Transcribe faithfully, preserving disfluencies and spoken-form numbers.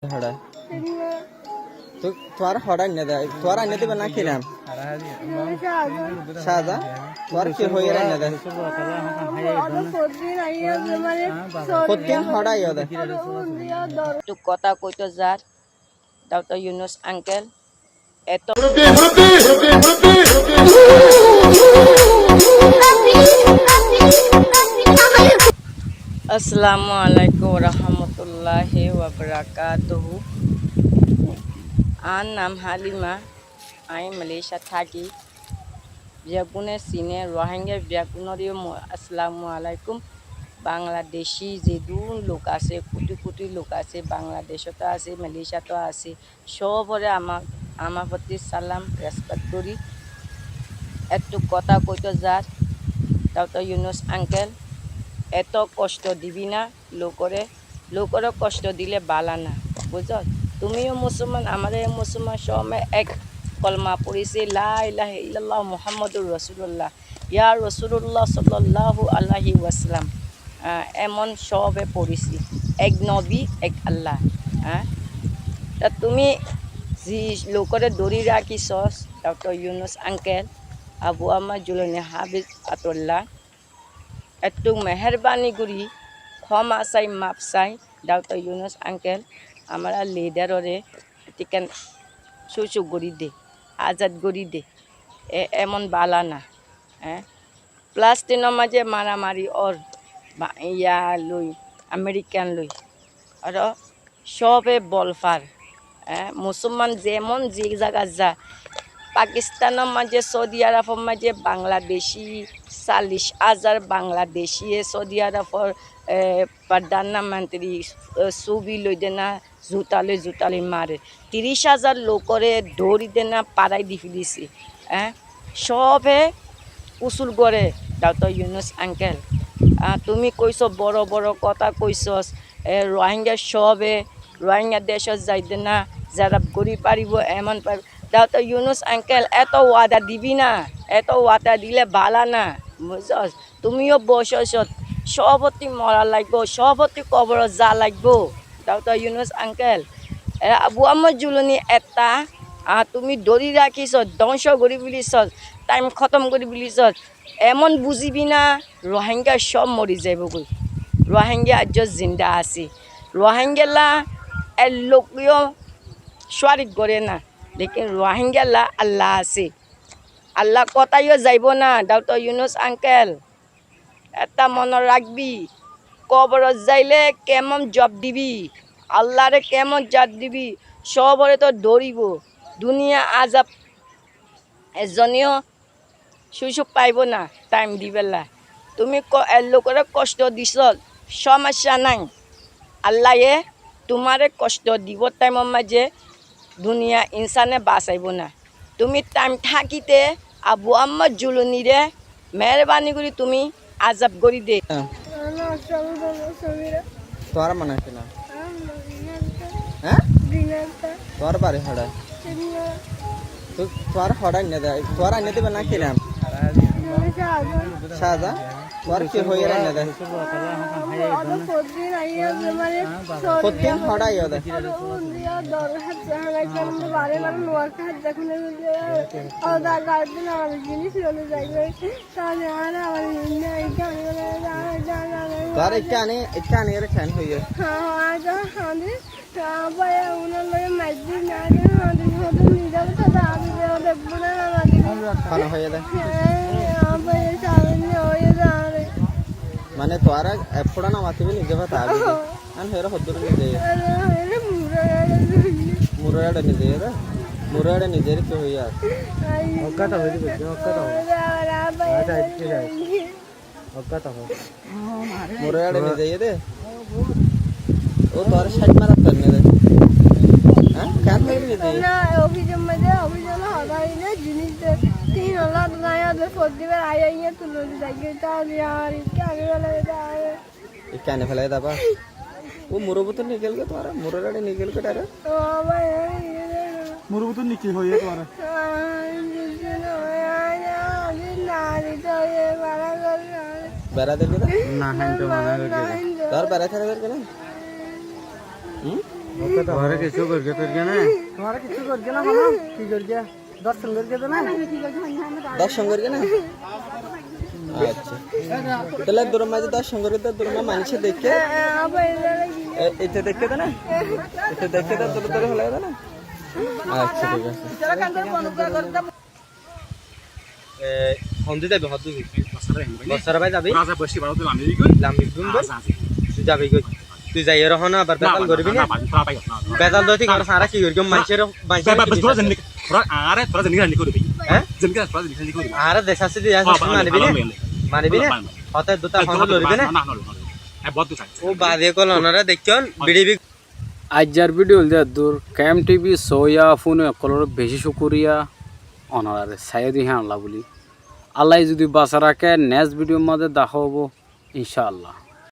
Hoçé? Tuáñra hoçé ainné de, tuáñra ainné de iba nam ki nam? Cáza. Cáza? Tuáñra ki hoiyóre ainné de? Hoddin hoçé aiyó de? Ektu kotá koitou zar, Doctor Yunus uncle, eto Assalamu alaikum warahmatullahi wabarakatuhu. Añár nam Halima, añí Malaysia táki. Beggúne sine, Rohingya beggúnoré mo-, Assalamu alaikum. Bangladeshi zedún lok asé, kuthi kuthi lok asé, Bangladeshot asé, Malaysiato asé, sóbore ama-, amar foti salam, respect gorí. Ektu kotá koitou zar, Doctor Yunus uncle, eto kosto dibi na, lokore, lokore kosto dile bála na, buzó? Tumiyo musolman, amaró musolman, sóbe ek kolma forisí, La ilaha illallah Muhammadur Rasulullah, ya Rasulullah sallallahu alaihi wasallam. Ah, emon sóbe forisí, ek nobi, ek Allah. Ah, ta tumi ze lokore dóri rakíso, Doctor Yunus uncle, Abu Ammar Julani Hafiz Atullah, ektu meherbani gorí, kóma sai, maf sai, Doctor Yunus uncle, amará lidaroré etikán sucuk gorí de, azad gorí de, e-, emon bála na, eh? Falastinor maze maramari ór, ba-, iya loi, American loi, aró sóbe bol far. Eh, musolman zemon ze zagat za, Pakistanor maze, Saudi Arabor maze Bangladeshi, callic házar Bangladeshiye Saudi Arabor, eh, prodhan mantri, eh, sóbi loi de na, zuta loi, zuta loi mare. Tiric házar lokore dóri de na, farai di felaiye. Eh, sóbe usul gore, Doctor Yunus uncle. Ah, tumi koiso, boro boro kotá koiso, e, Rohingya sóbe, Rohingya decot zai de na, zeraf gorí faribo, emon faribo. Doctor Yunus uncle, eto wada dibi na, eto wada dile bála na, buzós? Tumiyo bosósot, sóboti mora laibo, sóboti koborot za laibo. Doctor Yunus uncle, e, Abu Ammar Julani etta, a, tumi dóri rakíso, dóngco gorí felaiso, time hótom gorí felaiso, emon buzibi na, Rohingya sób mori zaibo goi. Rohingya aijjo zinda asé. Rohingyalla ek lokeyo cóarik gore na, lekin Rohingyalla Allah asé. Allah kotá yo zaibo na, Doctor Yunus uncle. Etta monot rakbi, koborot zaile kemon juab dibi, Allahre kemon juab dibi, sóbore to dóribo. Duniya azab ezzone yo sucuk faibo na, time dibálla. Tumi ko-, e, lokore kosto diso, somosya nai. Allaye tumare kosto dibo time or maze duniya insane basaibo na. Tumi time tákite Abu Ammar Julunire meherbani gorí tumi azab gorí de. Tuáñra mana ki nam? Há? Tuáñra bari hoçé? Tuáñra hoçé ainné de, tuáñra ainné de iba nam ki nam? Cáza. Tuáñra ki hoiyóre ainné de? Hoddin hoçé aiyó de? Tuáñra ekká ani, ekká ani ore keén hoiyó? Hone hoiyé de? Mane tuáñra ek fura no matibe, nize bata abi de. An hera hoddúr nize. Muro ere nize de. Muro ere nize de. Ki hoiyó? Okká ta hoiyé de, okká ta hoiyé. Okká ta hoiyé. Muro ere nize de. Ó tuáñra cát marat to nize. Há? Keén hoiyé nize? Na, ofisor maze, ofisor maze hoda hoile jinis de. Tin lakh naya de, fottibar aiya iye tulo de, zai goi ta de, ar ki age bela de. Ekká ani felai daba. Ó muro bútore nikel ge tuáñra, muro ere nikel ge dara. Muro bútore nikel hoiyé tuáñra. Bera de gida? Na, hain to mana gida. Tuáñra bera thara ber gida? Hum? Tuáñre kessú goijjé, goijjé né? Tuáñre kessú goijjé né, hono? Ki goijjé? Dórcon goijjé né? Dórcon goijjé né? Accá. Tóile dóror maze dórcon goijjé, dóror maze maincé deikké. E, ite deikké dé né? Ite deikké dé, dóri dóri félai dé né? Accá, thík asé. E, hondilla zaibi, hondilla zaibi? Bosóra bái zaibi? Bosóra bái zaibi? Raza boici baro de lami goi. Lami goi boi? Raza asé. Tui zaibi goi? Tui zai ere hono abar bezal goribi né? Bezal dóri thík asé, añára ki gorí? Maincór, maincór ki bisar? Añára dec asé de, dec asé manibi né? Manibi né? Hotá dutá hotá loribi né? Ó bái ókkol, onora deikkón, bidibi. Aijjar video óilde eddúr. K M T V sóiya fúni ókkolóre beci cúkuriya, onorare saiyó de híyanolla buli. Allaye zodi basai raké, next video maze dahá óibo, incáallah.